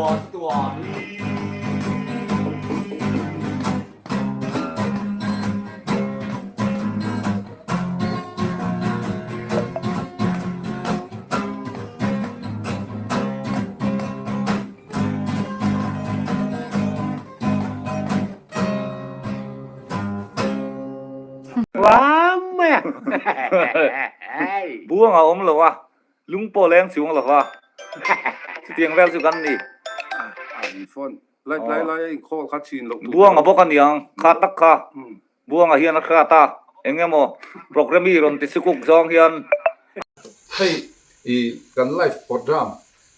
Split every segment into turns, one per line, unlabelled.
Chatuani. Buang a awm lo a, lung pawh leng chuang lo va, chutiang vel chu kan ni. Buang a bawk a niang, kha tak kha Buanga hian a hriat a, eng emaw programme i rawn ti sukuk zawng hian.
Hei i kan live program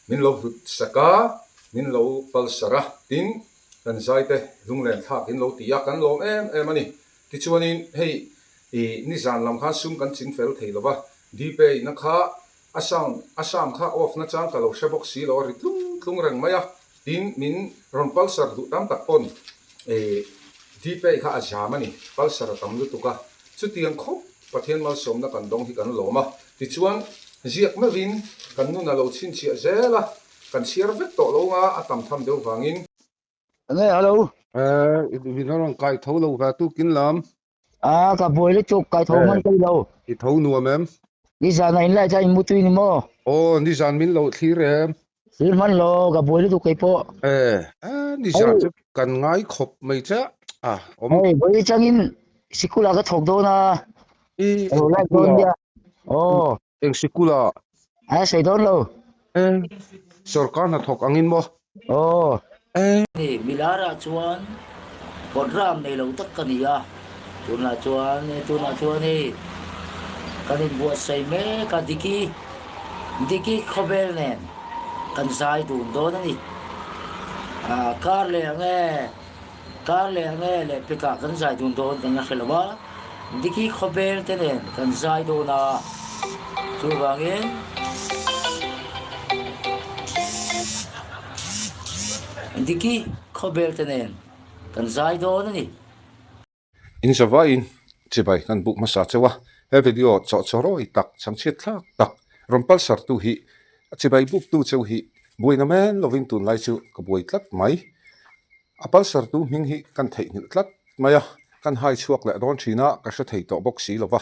min lo hlut sak a, min lo palsar a, tin kan zai te lunglen thlak in lo ti a, kan lawm em em a ni. Tichuanin hei i nizan lam khan sum kan ching fel thei lo va, Dpay na kha a sound a sound kha off na chang ka lo hre bawk si lo a ri tlung tlung reng mai a, Tin, min rawn palsar duh tam tak pawn Dpay kha a zam a ni, palsar a tam lutuk a. Chutiang khawp Pathian malsawmna kan dawng hi kan lawm a. Tichuan, ziak meuhin kan nun a lo chhinchhiah zel a, kan chhiar vek tawh lo nga a tam tham deuh vangin.
Enge, hello.
Eh, min rawn kai tho lo ve tukin lam.
A ka buai lutuk kai tho hman thei lo.
I tho nuam em?
Nizan a inlai chuan in mutui ni maw?
Aw nizan min lo thlir em?
Thlir hman lo, ka buai lutuk kei pawh.
Eh, nizan chu kan ngai khawp mai che a awm.
Hei vawi changin sikul ah ka thawk dawn a.
I
Ka lo like dawn nia. Aw.
Eng sikul ah?
A sawi dawn lo.
Eh, sorkar hnathawk angin maw?
Aw.
Eh.
Ni, Milar ah chuan program nei lo tak ka ni a, tunah chuan tunah chuan hei kan inbuatsaih mek a, Diki, Diki khawvel nen kan zai dun dawn a ni. Ah, kar leh ang e. Kar leh nge leh pekah kan zai dun dawn kan la hre lo a, Diki khawbel te nen kan zai dawn a, chuvangin Diki khawbel te nen kan zai dawn a ni.
In zavaiin chibai kan buk hmasa cheu a, he video chawhchawrawi tak, chhangchhiat thlak tak rawn palsartu hi a chibai buktu cheu hi buaina men lovin tunlai chu ka buai tlat mai. A palsartu hming hi kan theihnghilh tlat mai a, kan hai chhuak leh dawn thin a, ka hre thei tawh bawk si lo va.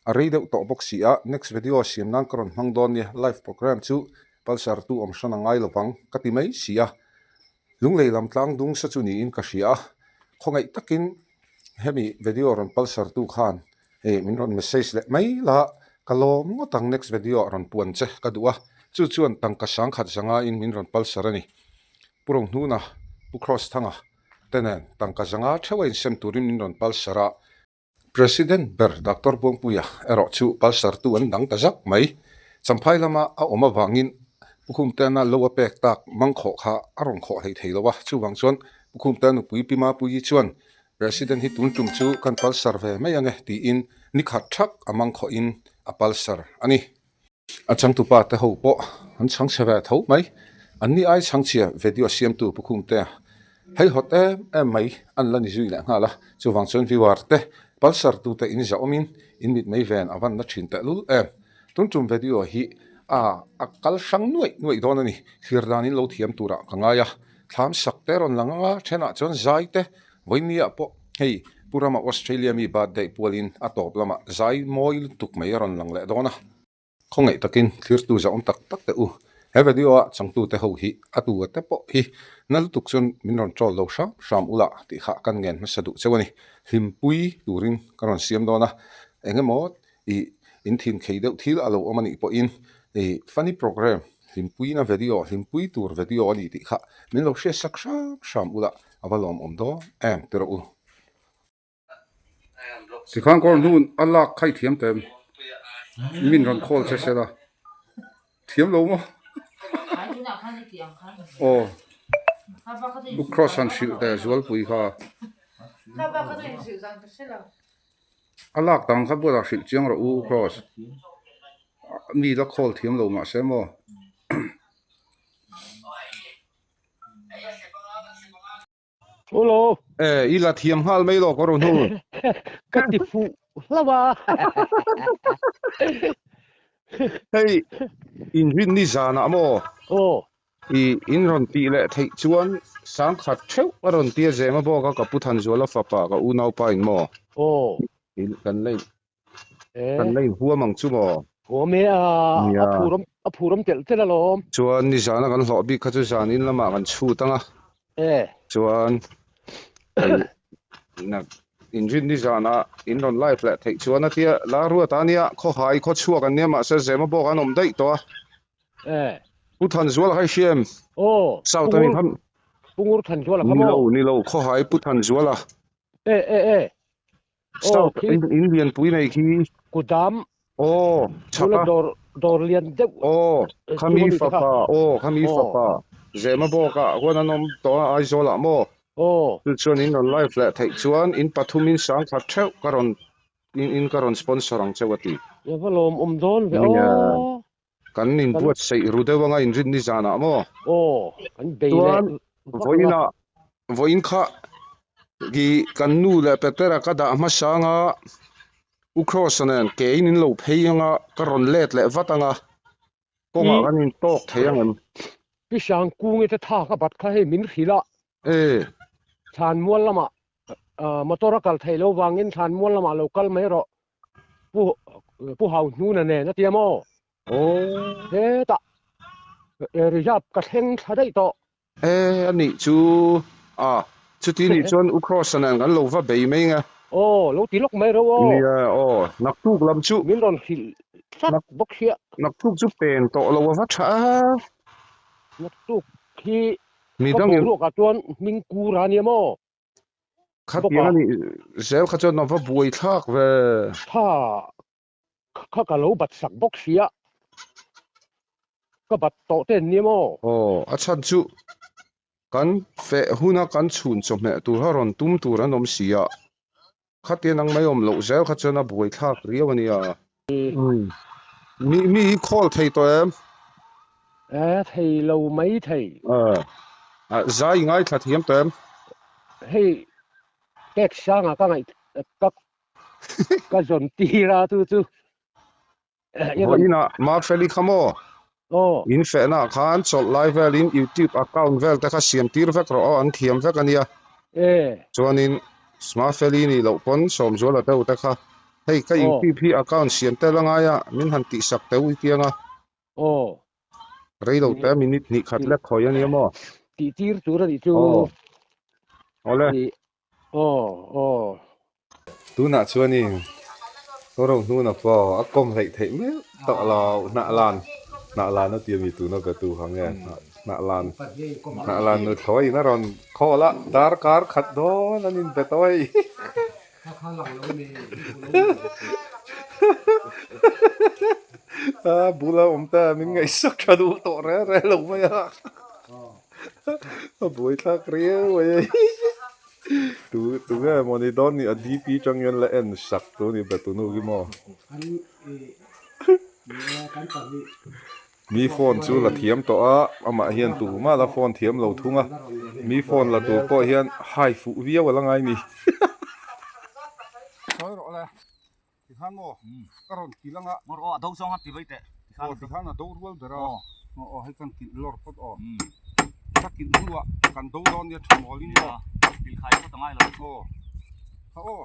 A rei deuh tawh bawk si a, next video siam nan ka rawn hmang dawn nia, live program chu palsartu awm hran a ngai lo vang ka ti mai si a. Lunglei lam tlang dung sa chu niin ka hria a, khawngaih takin hemi video rawn palsartu khan hei min rawn message leh mai la, ka lawm ngawt ang next video ah rawn puan che ka duh a, chu chuan tangka sangkhat zanga in min rawn palsar a ni. Pu Rohnuna, Pu Cross Thanga te nen tangka zanga theuh a insem turin min rawn palsar a. President ber Doctor Buangpuia erawh chu palsartu an dang ta zak mai. Champhai lama a awm avangin Pu Khumteana lo a pek tak mangkhawh kha a rawn khawh hlei thei lo a, chuvang chuan Pu Khumtea nupui Pi Mapuii chuan President hi tun tum chu kan palsar ve mai ange tiin ni khat thak a mangkhawhin a palsar a ni. A changtupa te ho pawh an chhangchhe ve tho mai. An ni ai chhangchhia video siamtu Pu Khumtea hei hawt em em mai an la ni zui leh nghal a. Chuvang chuan viewer te palsar tute in zah awmin in mit mei ven a van na thin tehlul em. Tun tum video hi a a kal hrang nuaih nuaih dawn a ni. Thlir dan in lo thiam turah ka ngai a. Thlam sak te rawn lang ang a, thenah chuan zai te Vawinia pawh hei Pu Rama Australia mi birthday pualin a tawp lamah zai mawi lutuk mai a rawn lang leh dawn a. Khawngaih takin thlirtu zahawm tak tak teh u. He video a changtute ho hi a tu te pawh hi na lutuk chuan min rawn troll lo hram hram ula tih kha kan ngen hmasa duh cheu a ni. Hlimpui turin ka rawn siam dawn a, eng emaw ih in thin khei deuh thil a lo awm a nih pawhin ih funny program hlimpuina video hlimpui tur video a ni tih kha min lo hriat sak hram hram ula a va lawmawm dawn em ti rawh u. Tikhan kawr hnun a lak kha i thiam teh em? Min rawn call che sela thiam lo maw? Aw U Cross han hrilh teh Zualpui kha. A lak dang kha bulah hrilh chiang rawh u Cross. Mi la call thiam lo mahse maw?
Hello.
Eh, i la thiam nghal mai lo ka rawn hun.
Ka ti fuh hlauh a.
Hei, inrin ni zanah maw?
Aw.
I in rawn tih leh theih chuan sangkhat theuh a rawn tia zem a bawk a, ka Pu Thanzuala fapa ka unaupa in maw?
Aw.
In kan la in kan la in huam ang chu maw?
Huam e a, a phur awm a phur awm telh telh alawm.
Chuan nizana kan hlawh bik kha chu zan in lamah kan chhut ang a.
E.
Chuan inrin nizanah in rawn live leh theih chuan a tia la ruat a nia khawhai khaw chhuak an nia mahse zema bawk an awm daih tawh a.
E.
Pu Thanzuala kha i hria em?
Aw.
South ami kha.
Pu Ngur Thanzuala kha maw?
Ni lo, ni lo, khawhai Pu Thanzuala.
E, e, e.
South in lianpui nei khi.
Kudam.
Aw, chhak a.
Dawr, dawr lian deuh.
Aw, khami fapa, aw, khami fapa. Zema bawk ah huan an awm tawh a Aizawl ah maw?
Aw.
Chu chuan in rawn live leh theih chuan in pathum in sangkhat theuh ka rawn in in ka rawn sponsor ang cheu a ti.
Ia va lawm awm dawn ve aw.
Kan inbuatsaih ru deuh anga inrin ni zanah maw?
Aw, kan bei leh
Chuan vawiinah vawiin kha i kan nu leh Petera ka dah hmasa anga U Kross-a nen kein in lo phei anga ka rawn let leh vat anga kawngah kan intawk thei ang em?
Pi Hrangkungi te tha ka bat kha hei min hrilh a.
E.
Thlanmual lamah motor a kal theih loh vangin thlanmual lamah lo kal mai rawh. Pu Pu Hau Hnuna nen a tia maw?
Aw.
Hetah reserve ka thleng thla daih tawh.
E a nih chu a chuti nih chuan U Kross-a nen kan lo va bei mai nge.
Aw lo ti lawk mai ro aw.
Nia aw naktuk lam chu.
Min rawn hrilh tlat bawk sia.
Naktuk chu pen tawh lo a va tha a.
Naktuk hi ka boruakah chuan hming kur a nia maw?
Khatiang a nih zel kha chuan a va buai thlak ve.
Tha kha ka lo bat sak bawk sia. Ka bat tawh te an nia maw?
Aw, a chhan chu kan feh huna kan chhun chawhmeh tur kha rawn tum tur an awm si a. Khatiang ang mai awm loh zel kha chuan a buai thlak riau a nia. Mi mi hi call thei tawh em?
E, thei lo mai thei.
E, zai i ngaithla thiam tawh em?
Hei, cake sangah ka ngaih ka ka zawn tir a chu chu.
Vawiinah Mafeli kha maw?
Aw.
In fehnaah khan chawlh lai velin YouTube account vel te kha siam tir vek rawh aw, an thiam vek a nia.
E.
Chuanin Mafeli nih loh pawn Sawmzuala deuh te kha hei ka YouTube hi account siam tel a ngai a, min han tihsak teuh i tiang a.
Aw.
Rei lo te minute hnih khat lek hawi a nia maw?
Tih tir tur a nih chu.
Aw. Awle.
Aw aw.
Tunah chuanin Kawro hnuna pawh a kawm hleih theih meuh tawh lo hnah lan hnah lan a ti ami tuna be tu kha nge hnah lan hnah lan nu thlawi in a rawn khawl a darkar khat dawn an in be tawh hei a bula awm ta min ngaihsak tha duh tawh reng reng lo mai a. A buai thlak riau mai a tu tu nge maw ni dawn ni a DP tang hian la en sak tu ni be tunu khi maw mi phone chu la thiam tawh a amah hian tumah la phone thiam lo thung a mi phone la tur pawh hian hai fuh viau a la ngai ni.
Sawi rawh le tikhan maw ka rawn kilh anga
Aw a do zawng a ti vai teh
tikhan aw tikhan a do rual ber a aw aw hei kan kilh lawr phawt aw ka kilh hnuah kan do dawn nia tha mawl in maw
kilh khai phawt a ngai lo
aw kha aw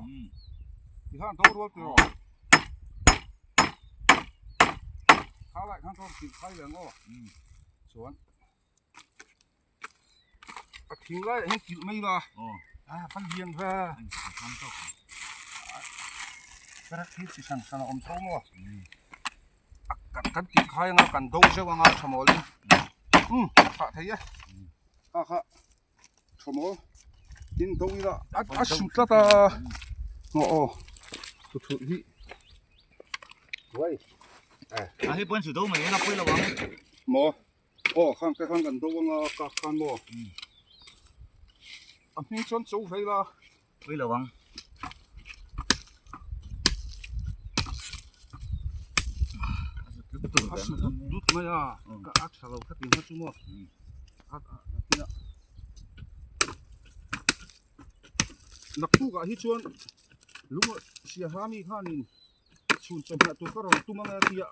tikhan a do rual tiraw kha lai khan ka rawn kilh khai ve ang aw chuan A thing laiah hian kilh mai la a va lian ve perek hi chi hran hran a awm tho maw kan kan tih khai anga kan do zeuh anga tha mawl in umm a thah thei e kha kha tha mawl tin do ila a su tlat a aw aw thuthlun hi
a hei pawhin su do mai ila pawi lo ang
maw. Aw khang te khan kan do anga kak khan maw a hming chuan cho vei la
pawi lo ang
a su dut dut mai a ka a tha lo kha ti hma chu maw a a naktukah hi chuan lung siaha mi khanin chhun chawhmeh tur ka rawn tum anga tia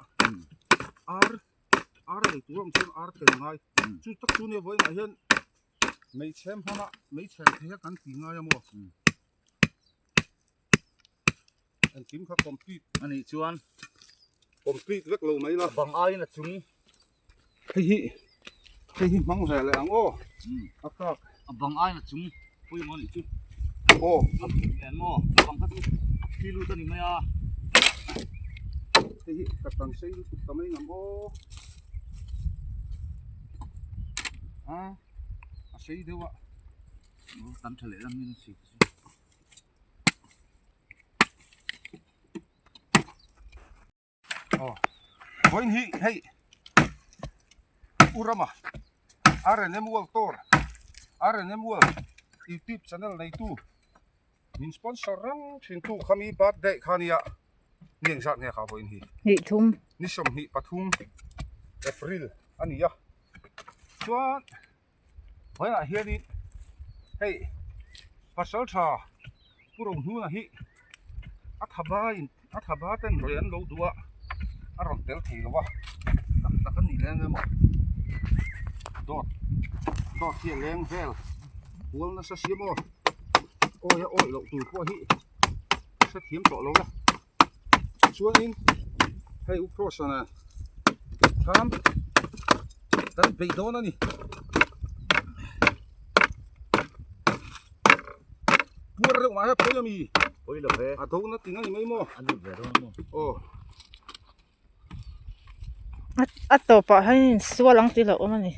ar. Ar lei tur a awm chuan ar tel ngai. Chu tak chu nia vawiinah hian meichhem hmana meichher thei a kan ti ngai a maw? Engkim kha complete
a nih chuan
complete vek lo mai la.
Bang aiin a chung.
Hei hi hei hi hmang ve leh ang aw a kak.
A bang aiin a chung pawimawh a nih chu.
Aw.
A nen maw a bang kha chu thi lut a ni mai a.
Hei hi ka tan sei lutuk ta mai ngam aw. A a sei deuh a.
Kan tha leh lam in a si.
Vawiin hi hei U Rama RNM World Tour RNM World YouTube channel neitu min sponsor reng thintu khami birthday kha nia ni engzat nge kha vawiin hi
Hnih thum
ni 23 April a ni a chuan Hmaiah hianin hei pasal tha Pu Rohnuna hi a tha bain a tha ba ten rawih an lo duh a a rawn tel thei lo a tak tak a ni leng emaw dawt dawt hi a leng vel kual nasa si maw awi a awih loh tur pawh hi ka hrethiam tawh lo a chuanin hei u cross a thlam kan beih dawn a ni puar deuh mah hian pawi a mi
pawi lo ve
a do na ting a ni mai maw
a lut ve dawn maw
aw
A tawpah hian insual ang tih loh awm a ni.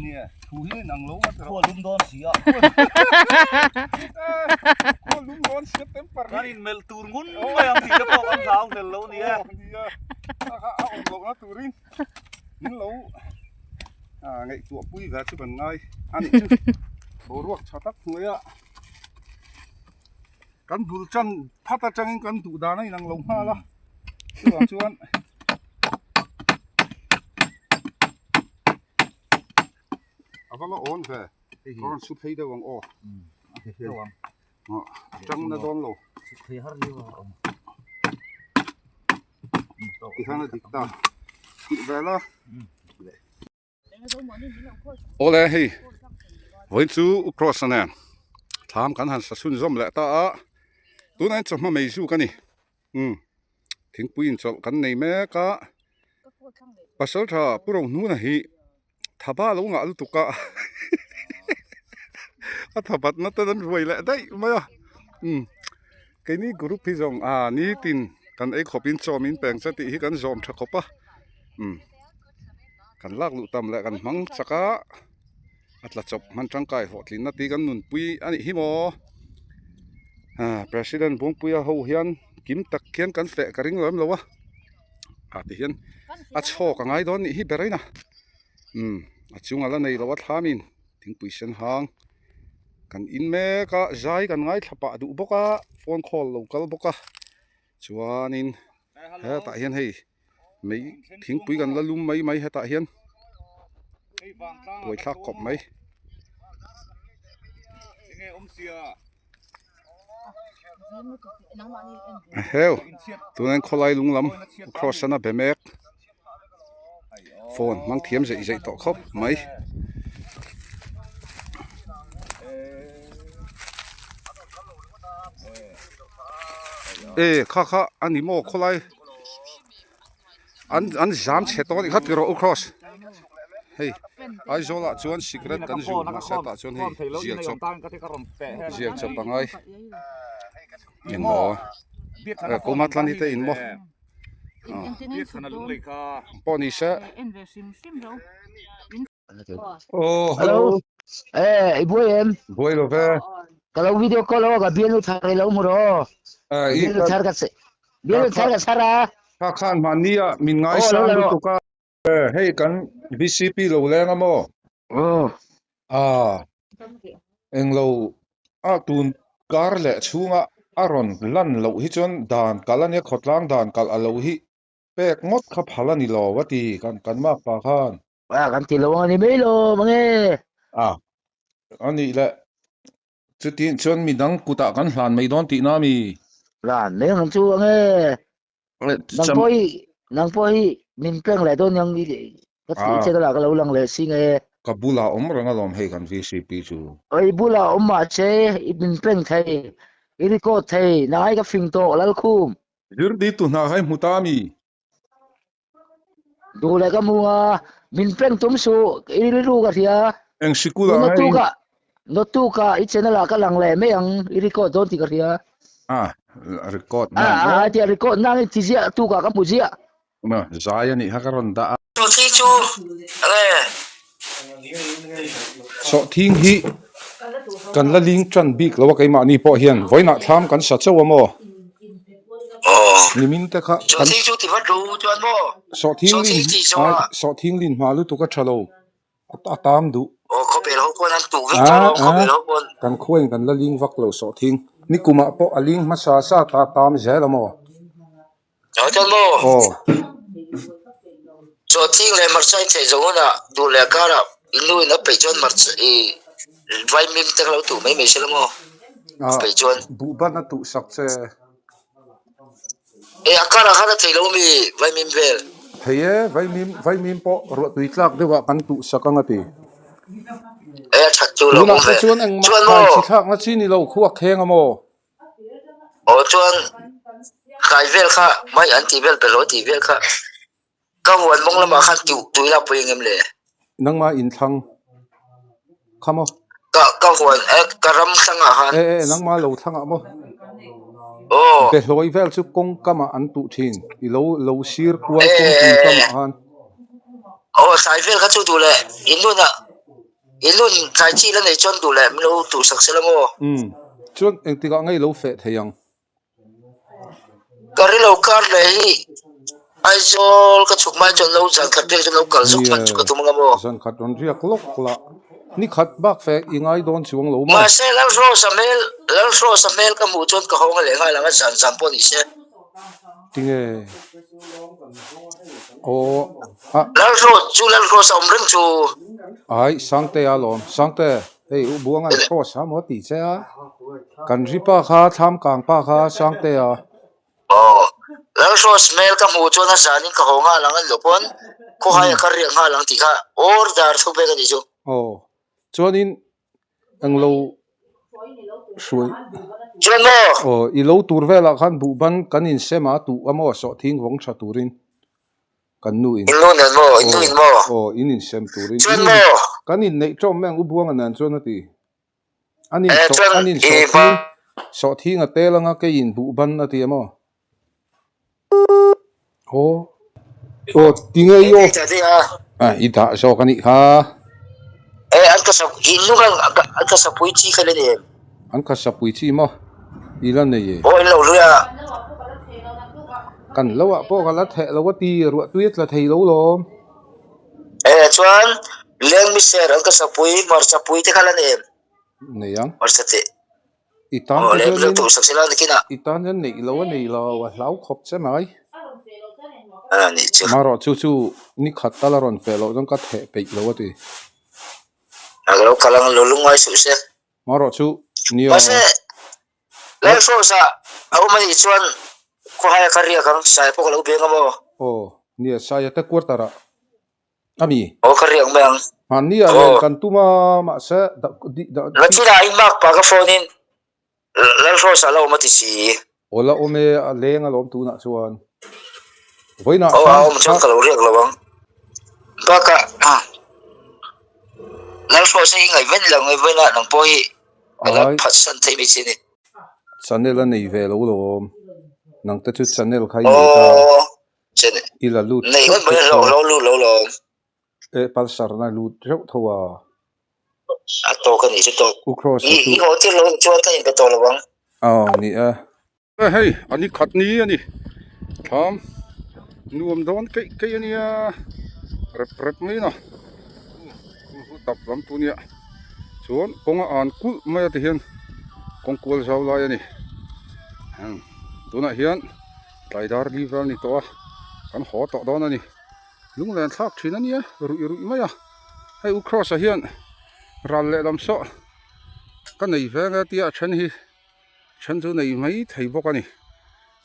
Nia, thu hi in ang lo a
Khua lum dawn si a.
Khua lum dawn si a temper hi.
Kan inmelh tur ngun mai ang tih te pawh kan hlau hlel lo ni e.
Nia, a kha a awm lohna turin min lo ngaihtuah pui ve chu kan ngai a nih chu. Boruak tha tak hnuaia Kan bul tan phat atangin kan duh dan a inang lo nghal a, chuvang chuan a va la awn ve, ka rawn su phei deuh ang aw, a tang na dawn lo, tikhan a dik ta, tih vel a.
Awle hei vawiin chu u cross a nen thlam kan han sa chhun zawm leh ta a tunah hian chawhma mei zuk a ni umm thingpui inchawlh kan nei mek a pasal tha pu Rohnuna hi thaba lo ngah lutuk a a thabatna ten an ruai leh daih mai a umm keini group hi zawng ah nitin kan ei khawpin chaw min peng che tih hi kan zawm tha khawp a umm. Kan lak luh tam leh kan hmang chak a, a tla chawp hman tangkai hlawhtlinna tih kan nunpui a nih hi maw. Ah President Buangpuia ho hian kim tak hian kan feh ka ring lem lo a, ah ti hian a chhawk a ngai dawn nih hi ber ain a, umm a chung a la nei lo a thlamin thingpui sen hang kan in mek a, zai kan ngaithla pah duh bawk a, phone call lo kal bawk a, chuanin hetah hian hei. Mei thingpui kan la lum mai mai hetah hian buaithlak khawp mai. Heu tunah khawlai lung lam cross a na be mek phone hmang thiam zeih zeih tawh khawp mai. E kha kha a ni maw khawlai. An an zam chhe tawh a nih kha ti rawh u cross hei Aizawl ah chuan sikret kan zu mahse tah chuan hei zial chawp zial chawp a ngai in maw kuma tlan hi te in maw pawh ni se.
Oh, hello. Eh, i buai em?
Buai lo ve.
Ka lo video call aw, ka bialnu thar i lo hmu rawh.
Eh, i
Bialnu thar ka se. Bialnu thar ka chhar a.
Kha khan mahni ah min ngai
Oh, lo
sang
la rawh.
lutuk a. Eh, hei kan VCP lo leng a maw?
Oh.
Ah, englo a tun kar leh chhunga a rawn lan loh hi chuan dan kalh a nia, khawtlang dan kalh a lo hi pek ngawt kha phal a ni lo a ti kan kan makpa khan.
A kan ti lo ang a ni mai lo mange.
A a nih leh chutin chuan midang kutah kan hlan mai dawn tihna a mi?
Hlan mai ang chu ange. Nang pawh hi nang pawh hi min peng leh dawn ang i. Ka thih che ka lo lang leh si nge.
Ka bulah awm reng alawm hei kan VCP chu.
I bulah awm mahse i min prank thei, i record thei, nang ai ka fing tawh Lalkhum.
Zir di tu hna kha i hmu ta mi?
Duh leh ka hmu a, min prank tum suh, i rilru ka hria.
Eng sikul ah nge i.
Notuka i channel ah ka lang leh mai ang, i record dawn tih ka hria.
Ah, record nan
maw? Ah, tia record nan i ti ziah, tukah ka hmu ziah.
Na, zai a nih kha ka rawn dah a.
Sawhthing chu nge?
Sawhthing hi kan la ling tan bik lo a keimahni pawh hian vawiinah thlam kan sa chauh a maw? Nimin te kha
kan Sawhthing chu ti vat ru chuan maw?
Sawhthing lin sawhthing lin hma lutuk a tha lo a tam duh.
Aw khawbel ho pawn an tuh vek tawh lo khawbel ho pawn.
Kan khuain kan la ling vak lo sawhthing. Nikumah pawh a ling hmasa sa ta tam zel a maw?
Chuan maw?
Aw.
Sawhthing leh hmarcha in theih zawh hunah duh leh karah i nu in a peih chuan hmarcha i vaimim te kha lo tuh mai mai se la maw? A peih chuan.
Buh ban a tuh sak che.
E a karah khan a thei lo mi vaimim vel?
Thei e, vaimim vaimim pawh ruahtui tlak deuhah kan tuh sak ang a ti.
E a that chu lo
Tunah te chuan engmah thlai chi thlakna chi ni lo khuak kheng a maw?
Aw chuan kai vel kha mai an tih vel belaw tih vel kha ka huan mawng lamah khan tih tui lak pui engem le?
Nangmah inthlang kha maw?
Ka ka huan eh ka ram thlangah khan.
Eh eh nangmah lo thlangah maw?
Aw.
Behlawi vel chu kawng kamah an tuh thin i lo lo sir kual kawngpui kamah khan.
Aw thlai vel kha chu duh leh in nunah I nun tlai chi la nei chuan duh leh min lo tuhsak se la maw?
Umm, chuan engtikah ngei lo feh thei ang?
Ka ri lo kar leh hi Aizawl ka chhuk mai chuan lo zan khat riak chuan lo kal zuk hman chu ka tum anga maw?
Zan khat rawn riak lawk la, ni khat bak feh i ngai dawn chuang lo maw?
Mahse Lalhrawsa hmel, Lalhrawsa hmel ka hmuh chuan ka hawng a leh nghal ang a, zan zan pawh ni se.
Tinge? Aw a.
Lalhrawt chu Lalhrawsa awm reng chu.
Ai Sangtea lawm. Sangte hei u Buangan Hrawsa maw tih che a. Kan ri pa kha thlam kang pa kha Sangtea.
Aw Lalhrawt hmel ka hmuh chuan a zanin ka haw nghal ang a ni lo pawn khawhai a kar riak nghal ang tih kha order thu pek a nih chu.
Aw chuanin Englo hruai.
Chuan maw?
Aw, i lo tur velah khan buhban kan insem a, tuh a maw sawhthing vawng tha turin kan nu in.
In nu nen maw? In nu in maw?
Aw, in insem turin.
Chuan maw?
Kan inneih ṭawm mai ang u Buanga nen chuan a ti. An in sawh, an in sawhthing, sawhthing a tel anga keiin buhban a ti a maw? Aw aw tinge i aw ah i dah zawk a nih kha.
Eh an ka sap in nu khan an ka sapui chi kha la nei em?
An ka sapui chi maw i la nei e.
Aw in lo hlui a.
Kan lo ah pawh ka la theh lo a ti ruah tui a tla thei lo lawm.
Eh chuan leng miser an ka sapui hmarcha pui te kha la nei em?
Nei ang.
Hmarcha te.
I tan te chuanin i tan hian neih lo a nei lo a hlau khawp che mai. Marawh chu chu ni khat tal a rawn feh loh chuan ka theh peih lo a ti. Marawh chu nia. Aw nia Saia te quarter ah. A mi.
Aw ka riak mai ang.
Hmanni ah len kan tum a mahse da di da.
Nachin ah in mark pah ka phone in Lalhrawsa a la awm a ti si.
Aw la awm e a leng alawm tunah chuan. Vawiinah
Aw a awm chuan ka lo riak lo ang. Bakah Lalhrawsa hi ngaihven lo ngaihven a nang pawh hi ka la phatsan thei mai che ni.
Channel a nei ve lo lawm. Nangte chu channel kha i nei ta. I la lut
theuh theuh tho a.
E Pulsar na lut reuh tho a.
A tawk a nih chu tawk.
U Cross a chu.
I haw tir lo chuan ka inpe tawh lo ang.
Aw ni e.
Hei a ni khat ni a ni. Thlam nuam dawn keih keih a nia. Rep rep mai na. Hu tap lam tu nia. Chuan kawng a an kulh mai a ti hian kawng kual zau lai a ni. Tunah hian. Tlai dar li vel a ni tawh a, kan haw tawh dawn a ni. Lunglen thlak thin a nia, ruih ruih mai a. Hei U Cross-a hian ral lehlam saw ka nei ve nge tia a then hi, then chu nei mai thei bawk a ni.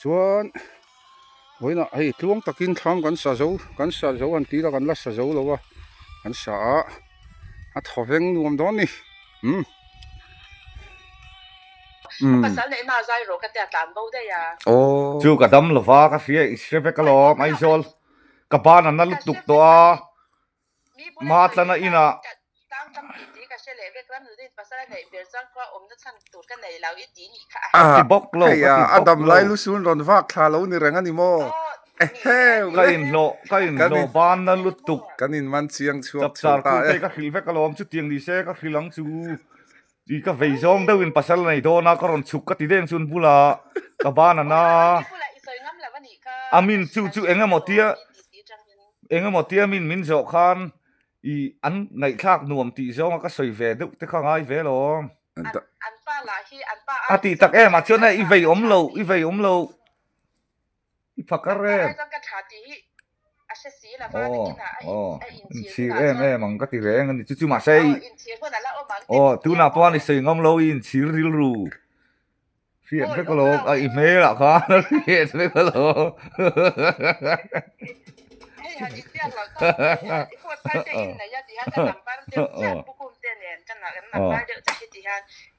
Chuan. Vawiinah hei tluang takin thlam kan sa zo kan sa zo han tih ila kan la sa zo lo a kan sa a a thaw veng nuam dawn ni umm.
Chu ka dam lova ka hria i hre vek alawm Aizawl ka ban a na lutuk tawh a. Matlana inah. Ka ti bawk lo, ka ti bawk lo. Ka inhlawh, ka inhlawh ban na lutuk. Chapchar kute ka hrilh vek alawm, chutiang ni se ka hrilh ang chu. I ka vei zawng deuhin pasal nei dawn a, ka rawn chhuk ka ti deng chuan bulah ka ban a na. A min chu chu eng emaw tia eng emaw tia min min zawh khan i an ngaihthlak nuam tih zawnga ka sawi ve deuh te kha ngai ve alawm. A tih tak em ah chuan i vei awm lo, i vei awm lo. I phakar em? Aw aw inchhir em em ang ka ti reng a ni chu chu mahse i aw tunah pawh i sawi ngam lo i inchhir rilru hriat vek alawm a i hmelah khan a hriat vek alawm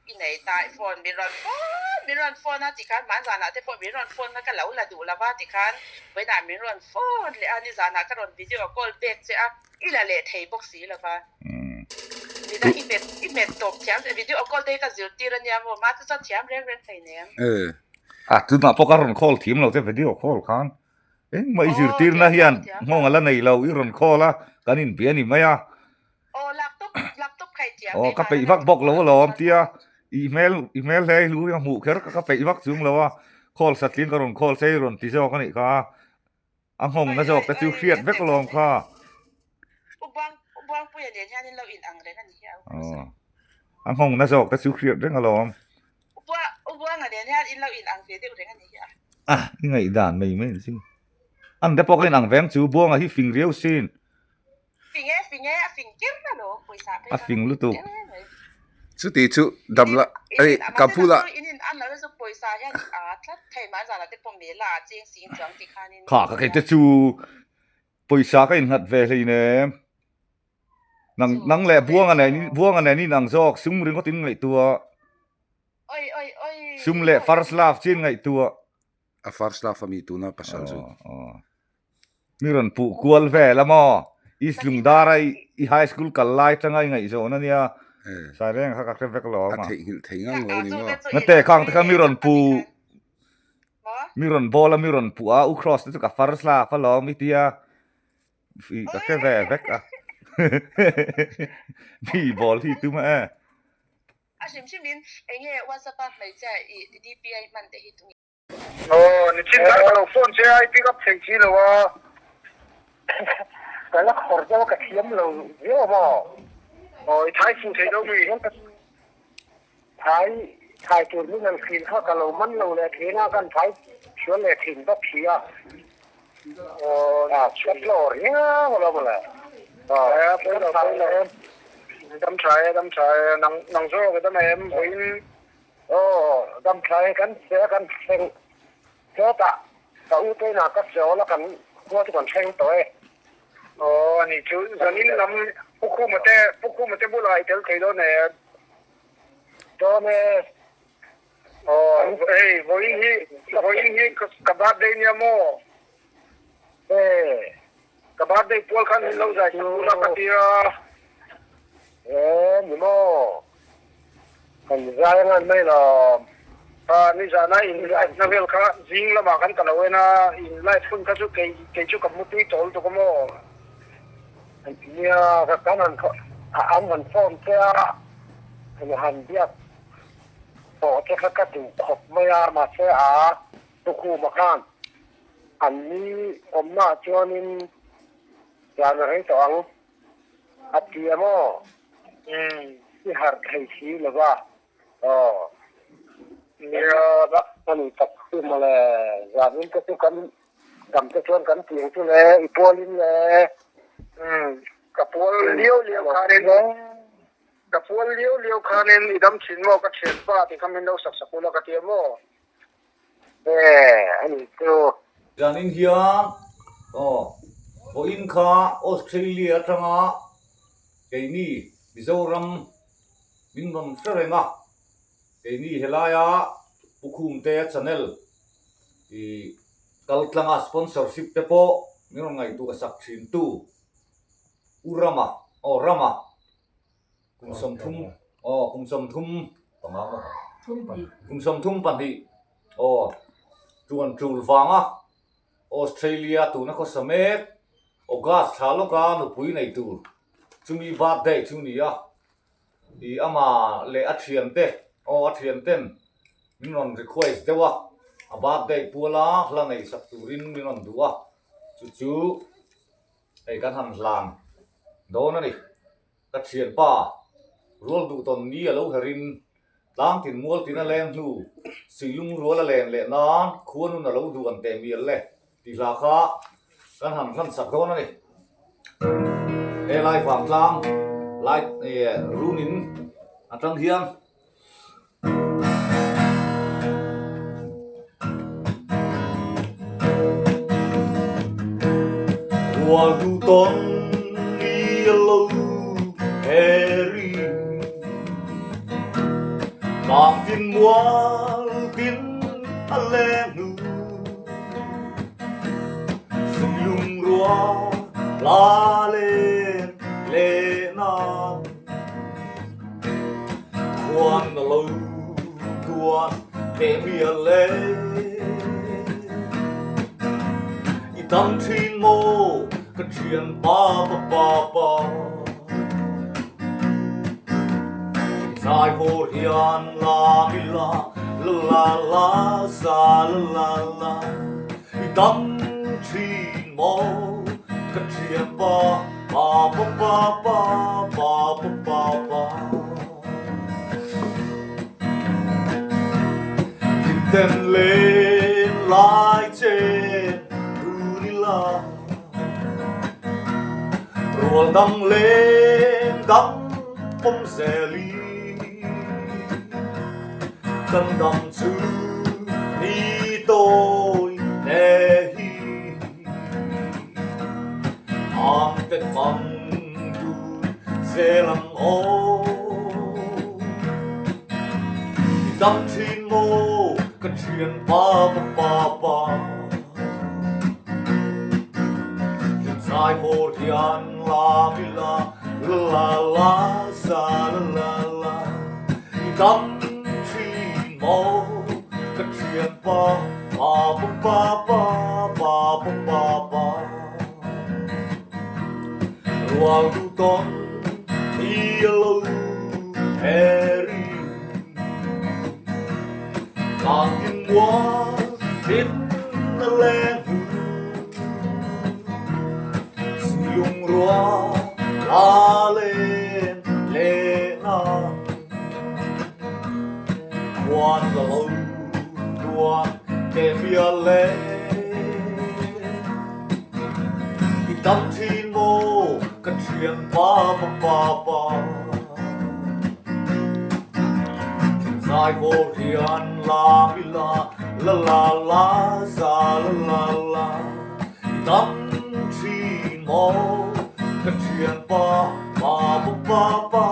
I nei ta i phone min rawn phone min rawn phone a tikhan hmanzanah te pawh min rawn phone kha ka lo la duh lova tikhan vawiinah min rawn phone leh a nizanah ka rawn video call pek che a i la leh thei bawk si lova midang i hmet i hmet tawp thiam video call te hi ka zirtir ania maw mahse chuan thiam reng reng thei nem.
A tunah pawh ka rawn call thiam lo che video call khan engmah i zirtirna hian nghawng a la nei lo i rawn call a kan inbia ni mai a. Aw ka peih vak bawk lo alawm tia i hmel i hmel hle hlu hi a hmuh kher ka peih vak chung lo a call satling ka rawn call che i rawn ti zawk a nih kha a nghawng na zawk te chu hriat vek alawm kha. Aw a nghawng na zawk te chu hriat reng alawm. A i ngaihdan mai mai ang chu an te pawh ka inang veng chu Buanga hi fing riau sin.
Fing e, fing e, a fing ker na lo, pawisa phei
A fing lutuk.
Chuti chu dam la, ei ka bulah.
In in an lo chu pawisa hian a tlat thei mai zan ah te pawh mela a cheng sing chuang ti khan in.
Kha ka kei te chu pawisa ka innghat ve hleinem. Nang nang leh Buanga nen Buanga nen in ang zawk sum ringawt in ngaihtuah. Sum leh first love chin ngaihtuah.
A first love a mi tuna pasal chu.
Mi rawn puh kual vel a maw? East Lungdara i high school kal lai tanga i ngaihzawn a nia. Saireng kha ka hre vek lo
a. A theihnghilh thei ngang lo ni maw?
Ngate khang te kha mi rawn puh mi rawn bawl a mi rawn puh a u Cross te chu ka first love alawm i tia. Ka hre ve vek a. Mi bawl hi tum a e.
A hrim hrimin enge WhatsApp a hmeichhia i DPI hman te hi tunge?
Aw, nichin khan ka lo phone che a, i pick up thei si lo a.
Ka la khawr deuh a, ka thiam lo viau a maw?
Aw, i thai fuh thei lo mi?
Thai, thai tur min an hrilh kha ka lo man lo leh thin a, kan thai sual leh thin bawk si a.
Aw,
a, ka tlawr hiau a lo mawle.
Aw, pawi lo, pawi lo. Dam tha e, dam tha e. Nang, nang zawk i dam em? Vawiin
Aw, dam tha e, kan che a kan thleng sawtah ka u te inah ka chawl a kan khua chu kan thleng tawh e.
Aw, ani chu zanin lam Pu Khuma te, Pu Khuma te bulah i tel thei dawn em?
Dawn e.
Aw, hei vawiin hi, vawiin hi ka birthday nia maw?
E.
Ka birthday pual khan min lo zai sak bula ka ti a.
E ni maw? Kan zai a ngan mai lawm.
A nizana in live na vel kha zing lamah khan ka lo en a, in live hun kha chu kei kei chu ka mutui tawl tuk a maw?
Nia ka kan han an han phone che a, an han biak tawh che kha ka duh khawp mai a, mahse a tukhuma khan An ni awmnaah chuanin zan a rei tawh ang a ti a maw? I harh thei si lo va. Aw. Nia, a ni tak chu mawle. Zanin te chu kan dam te chuan kan ti ang chu le, i pualin le.
Ka pual liau liau khanin, ka pual liau liau khanin i dam thin maw ka thianpa tih kha min lo sak sak ula ka ti a maw?
E, a ni chu.
Zanin hian aw vawiin kha Australia atanga keini Mizoram min rawn hre reng a, keini helaia Pu Khumte channel ih kal tlanga sponsorship te pawh min rawn ngaihtuah sak thin tu U Rama aw Rama Kum 30 aw kum 30 panga maw kum 32 aw tuan tul vanga Australia tuna khawsa mek August thla lawka nupui nei tur chumi birthday chu ni a ih ama leh a thiante aw a thianten min rawn request deuh a a birthday puala hla neih sak turin min rawn duh a chu chu hei kan han hlan dawn a ni. Ka thianpa, rual duh tawn ni a lo herin, tlang tin mual tin a leng hnu, suilung rual a len leh nan khua nun a lo duh an teh mial le tih hla kha kan han hlan sak dawn a ni. He lai vangtlang lai runin atang hian. Rual duh tawn ni a lo heri Tlang tin mual tin a leng hnu Suilung rua la len leh nan Khuan a lo tuan teh mial e. I dam thin maw ka thian pa pa pa pa. Zai vawr hian la mi la la la la sa la la la. I dam thin maw ka thian pa pa pa pa pa pa pa pa pa. Hlimten len lai chen dun ila Rual dang len dang pawm zel i Kan dam chu ni tawi te hi Ang te hmang dun zel ang aw I dam thin maw ka thian pa pa pa pa Hlimzai vawr hian la mi la la la la sa la la la I dam thin maw ka thian pa pa pa pa pa pa pa pa pa Rual duh tawn hi a lo heri Tlang tin mual tin a leng hnu Silung rua la len leh na Khuan la lo tuan teh mial le I dam thin maw ka thian pa pa pa pa Zai vawr hian la mi la la la la za la la la I dam thin maw ka thian pa pa pa pa pa.